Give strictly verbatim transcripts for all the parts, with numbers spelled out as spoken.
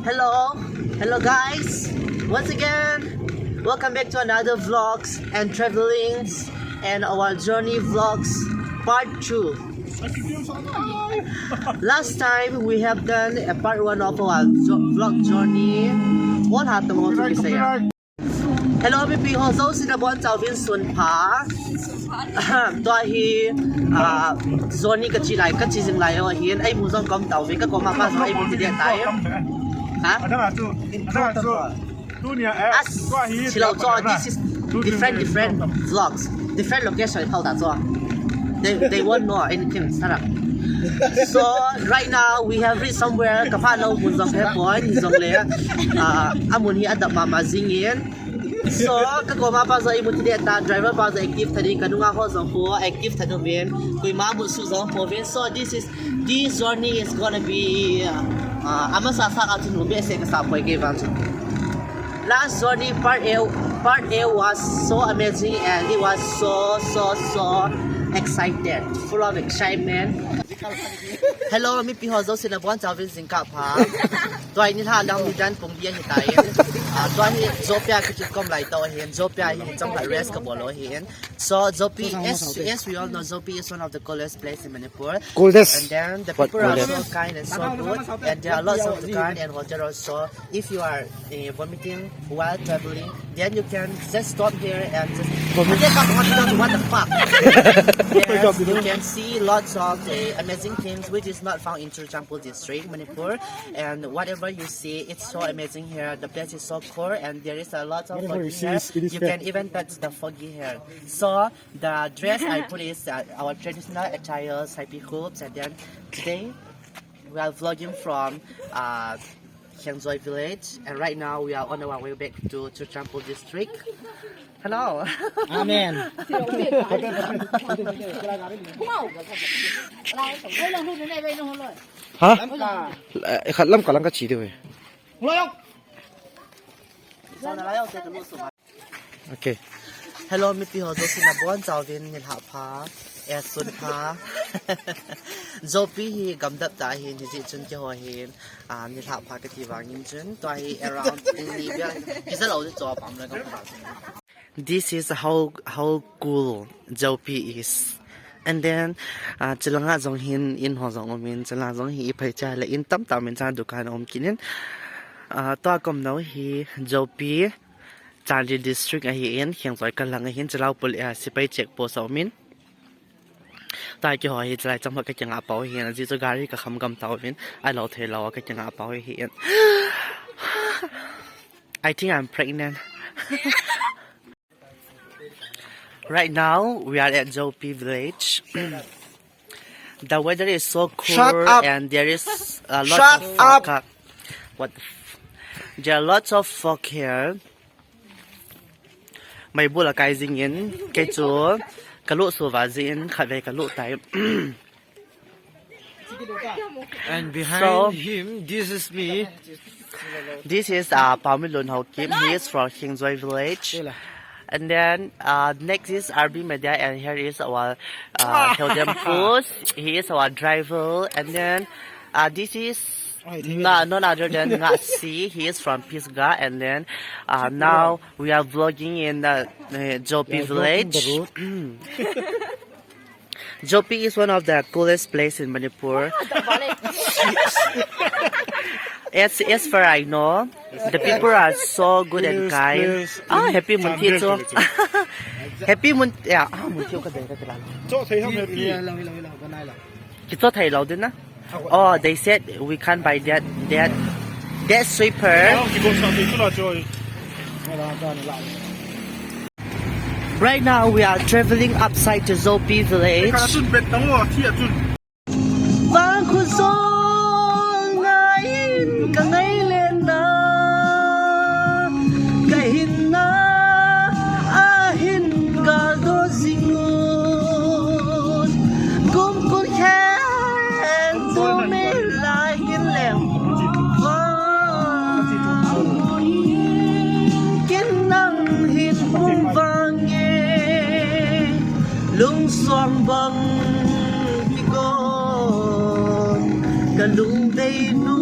Hello, hello guys. Once again, welcome back to another vlogs and travelings and our journey vlogs part two. Last time we have done a part one of our jo- vlog journey. All hard to say. Hello, mipi ho, jouse nabonchauvin sunpha. Tua hi, ah, journey kachi lai, kachi jing lai ho hin, eimu jong kaum tauve, kakoma pa jong eimu ti ding tai. Ha? As, chilo cho, this is different, different vlogs, different location, how that so. They, they won't know anything, shut up. So, right now, we have reached somewhere, kapha lou mun jong kapon, hijongle, ah, amun hi adap mama jingin. So, kakoma pa jong eimu ti ding tai, driver pa jong active tha ding, kanunga ho jong po active tha ding uvin, koima mu su jong pouvin. So, this is, this journey is gonna be, uh, amasa sa ka chun ube se ka sa poi ke vang chu. Last journey part A, part A was so amazing and it was so, so, so excited, full of excitement. Hello, mipi ho jouse nabonchauvin jingkah pha. Tua hi nilhah lang nidan pung bia hitai. Ah, tua hi Jopia kichit kom lai tau ahin. Jopia hi chomkhat rest kabol lou ahin. So Jopi, as, as we all know, Jopi is one of the coolest place in Manipur. Coolest. And then the people are so kind and so good. And there are lots of dukan and hotel also. If you are, uh, vomiting while traveling, then you can just stop here and just take a hotel. What the fuck? Yes, you can see lots of, uh, amazing things which is not found in Churachandpur district, Manipur. And whatever you see, it's so amazing here. The place is so cool, and there is a lot of fog here. You can even touch the foggy hair. So the dress I put is, uh, our traditional attire, saipi hoops, and then today we are vlogging from, uh, Khengjoi village, and right now we are on our way back to Churachandpur district. Hello. Amen. Ha? Eh, khat lam kalang kachi ding ve. Okay. Hello, mipi ho jouse nabonchauvin nilhah pha. Eh, sunpha. Jopi hi gamdap tah ahin, hijeh chun keiho hin, ah, nilhah pha kati vangin chun. Tua hi around pung ni bia. Kisa lou chu cho pam la ka pha. This is how, how cool Jopi is. And then, ah, chulanga jong hin in ho jong umin, chulanga jong hi iphai cha le in tamtah umin cha dukan um kinin. Ah, tua kom nau hi Jopi, Chandel district ahin, Khengjoi kalang ahin, chulao pul, ah, sepai check post a umin. Tua keiho hi chulai cham ho kakingah pau ahin, ajeh chu gari kakham gam tauvin, alou thei lou kakingah pau ahin. I think I'm pregnant. Right now, we are at Jopi village. The weather is so cool and there is a lot of fog. What the f- There are lots of fog here. Meibol akai jingin, kei chu kalut suva jin, khatvei kalut tai. And behind him, this is me. This is, uh, Paomi Lunhokip. He is from Khengjoi village. And then, uh, next is R B Media, and here is our, uh, Theodem Pus. He is our driver. And then, uh, this is no, none other than Ngasi. He is from Pisgah. And then, uh, now we are vlogging in, uh, uh, Jopi village. Jopi is one of the coolest place in Manipur. As, as far I know, the people are so good and kind. Ah, happy Munthi cho. Happy Mun, yeah, ah, Munthi ka dai ka tala. Cho thei ham happy. Kicho thei lou ding na. Oh, they said we can't buy that, that, that sweeper. Right now, we are traveling upside to Jopi village. Vang khosol ngai in ka ngailen na, ka hinna ahin galdo jing un. Kum kul khen tu me lai hin lem vang. Kin nang hin um vang e, lungsong bang kigon ka lungdei nu.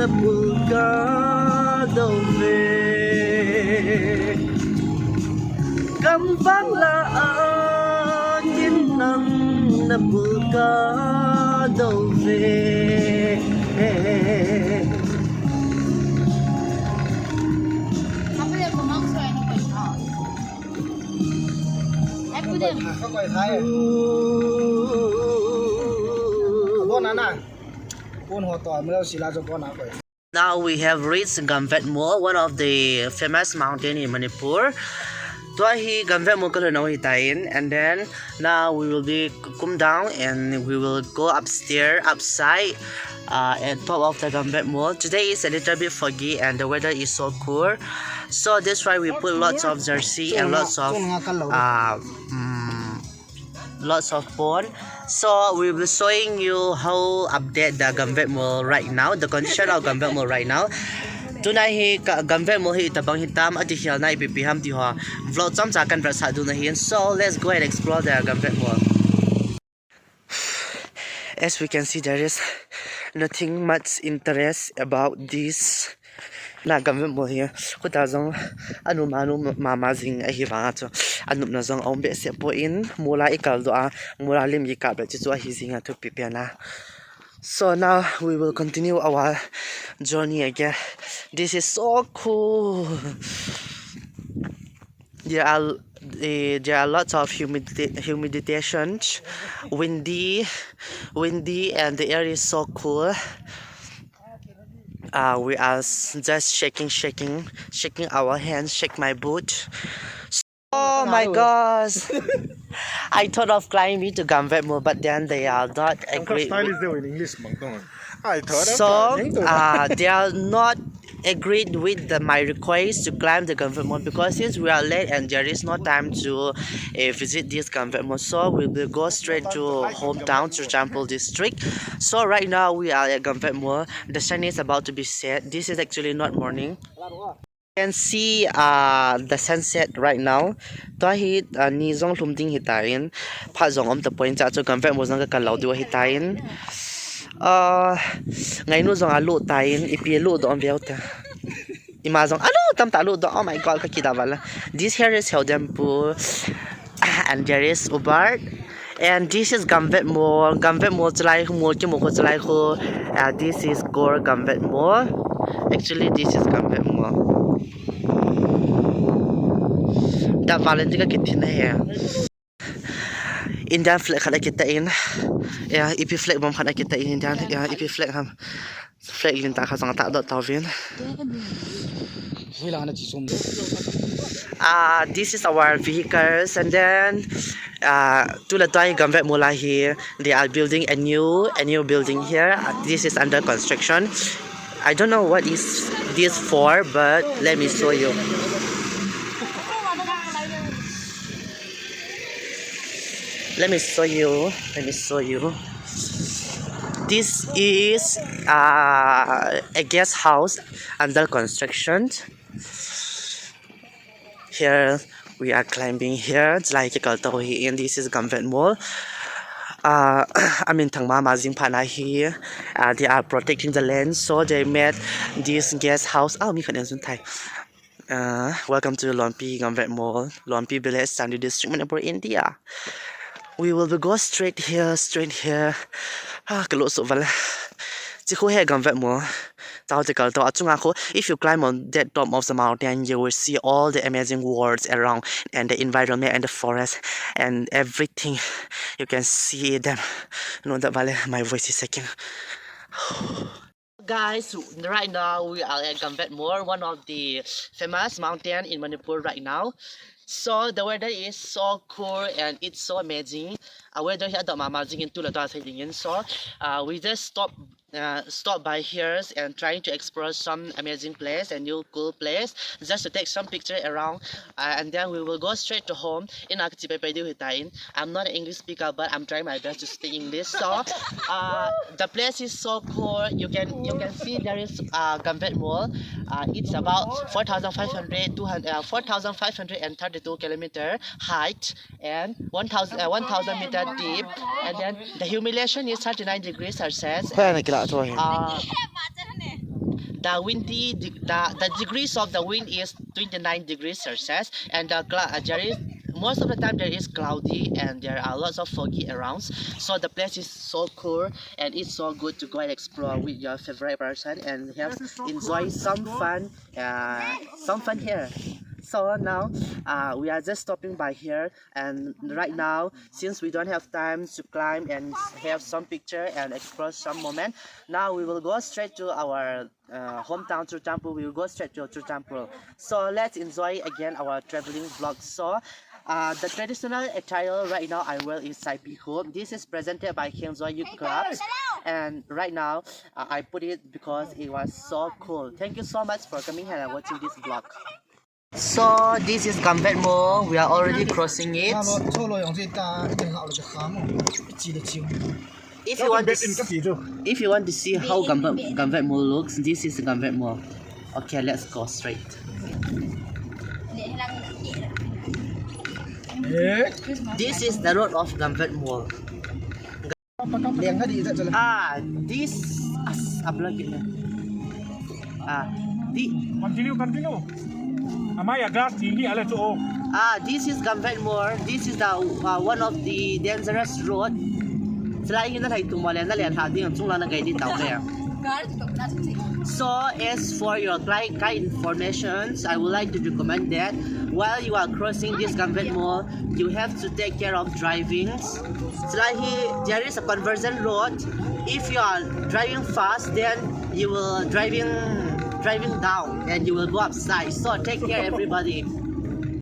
Pulka dove. Gamvang la a kin nam na pulka dove. Now we have reached Gamvet Mol, one of the famous mountain in Manipur. Tua hi Gamvet Mol kalhun nau hitan, and then now we will be come down and we will go upstairs, upside, uh, at top of the Gamvet Mol. Today is a little bit foggy and the weather is so cool. So that's why we put lots of jersey and lots of, uh, mm, lots of phone. So we will showing you how update the Gamvet Mol right now, the condition of Gamvet Mol right now. Tuna hi ka, Gamvet Mol hi tabang hitam ati hial na ipi pi ham ti ho. Vlog chomcha kan vetsah dun ahin. So let's go and explore the Gamvet Mol. As we can see, there is nothing much interest about this. Na Gamvet Mol hi, khuta jong anu manu mama jing ahi vanga chu, anupna jong aum behseh poi, mol a ikal doh a, mol a lim ikap le chu chu ahi jing a thupi pen a. So now we will continue our journey again. This is so cool. There are, eh, there are lots of humidity, humiditations, windy, windy, and the air is so cool. Uh, we are s- just shaking, shaking, shaking our hands, shake my boot. Oh my gosh! I thought of climbing to Gamvet Mol, but then they are not agree. Style is there in English, mang tong. I thought of So, climbing to uh, they are not agreed with the, my request to climb the Gamvet Mol because since we are late and there is no time to uh, visit this Gamvet Mol, so we will go straight to hometown, Churachandpur district. So right now we are at Gamvet Mol. The sun is about to be set. This is actually not morning. You can see uh, the sunset right now. Tua hi uh, ni jong lhum ding hitan. Phat jong um tapon cha chu Gamvet Mol jong kakal lou diu hitan. Uh, ngainu jong alu tan, ipi alu doh um veu ta. Ima jong alu tamtah alu doh. Oh my God, kakida val a. This here is Heudempu. Ah, and there is Ubard. And this is Gamvet Mol. Gamvet Mol chalai khu, mol kimu khu chalai khu. Uh, this is Gore Gamvet Mol. Actually, this is Gamvet Mol. Da Valentine ka kitin na he. Indian flag khat akita in. Ya, ipi flag bom khat akita in Indian. Ya, ipi flag ham. Flag lin ta kha jong ta dot tauvin. Ah, this is our vehicles, and then uh, tu le tua hi Gamvet Mol a hi, they are building a new a new building here. Uh, this is under construction. I don't know what is this for, but let me show you. Let me show you. Let me show you. This is uh, a guest house under construction. Here we are climbing here. Chalai kikal to hi in. This is Gamvet Mol. Uh, I mean, thang mama jing phat na hi. Uh, they are protecting the land, so they made this guest house. Oh, mi khat in sun thai. Uh, welcome to Lonpi Gamvet Mol, Lonpi Village, Chandel District, Manipur, India. We will be go straight here, straight here. Ah, kalo so val. Chi khu he Gamvet Mol. Tao te kal to achunga khu. If you climb on that top of the mountain, you will see all the amazing worlds around and the environment and the forest and everything. You can see them. No, that vale, my voice is shaking. Guys, right now we are at Gamvet Mol, one of the famous mountain in Manipur right now. So the weather is so cool and it's so amazing. Uh, weather here the amazing in Tula Dua Sailing. So uh, we just stop uh, stop by here and trying to explore some amazing place and new cool place just to take some picture around, uh, and then we will go straight to home. In Akchi Pepe Diu Hitain. I'm not an English speaker, but I'm trying my best to speak English. So, uh, the place is so cool. You can you can see there is uh, Gamvet Mol. Uh, it's about four thousand five hundred, two hundred, uh, four thousand five hundred thirty-two kilometer height and one thousand, uh, one thousand meter deep. And then the humiliation is thirty-nine degrees Celsius. Khoi ana kila to hi. Uh, The windy, the, the degrees of the wind is twenty-nine degrees Celsius, and the clou- uh, there is most of the time there is cloudy and there are lots of foggy around. So the place is so cool and it's so good to go and explore with your favorite person and have enjoy some fun, uh, some fun here. So now uh, we are just stopping by here, and right now, since we don't have time to climb and have some picture and explore some moment, now we will go straight to our uh, hometown Churachandpur. We will go straight to Churachandpur. So let's enjoy again our traveling vlog. So uh, the traditional attire right now I wear is Saipi hoop. This is presented by Khengjoy Youth Club, and right now uh, I put it because it was so cool. Thank you so much for coming here and watching this vlog. So this is Gamvet Mall. We are already crossing it. If you want to see, if you want to see how Gamvet, Gamvet Mall looks, this is Gamvet Mall. Okay, let's go straight. This is the road of Gamvet Mall. Ah, this as abla gini. Ah, di Continue, continue. Amai ya gas tinggi ala tu oh. Ah, this is Gamvet Mall. This is the uh, one of the dangerous road. Selain ini hai tu malen na len hadi yang chung lana gai di tau kaya. So as for your climate informations, I would like to recommend that while you are crossing this Gamvet Mall, you have to take care of driving. Selahi, there is a conversion road. If you are driving fast, then you will driving driving down and you will go upside. So take care, everybody.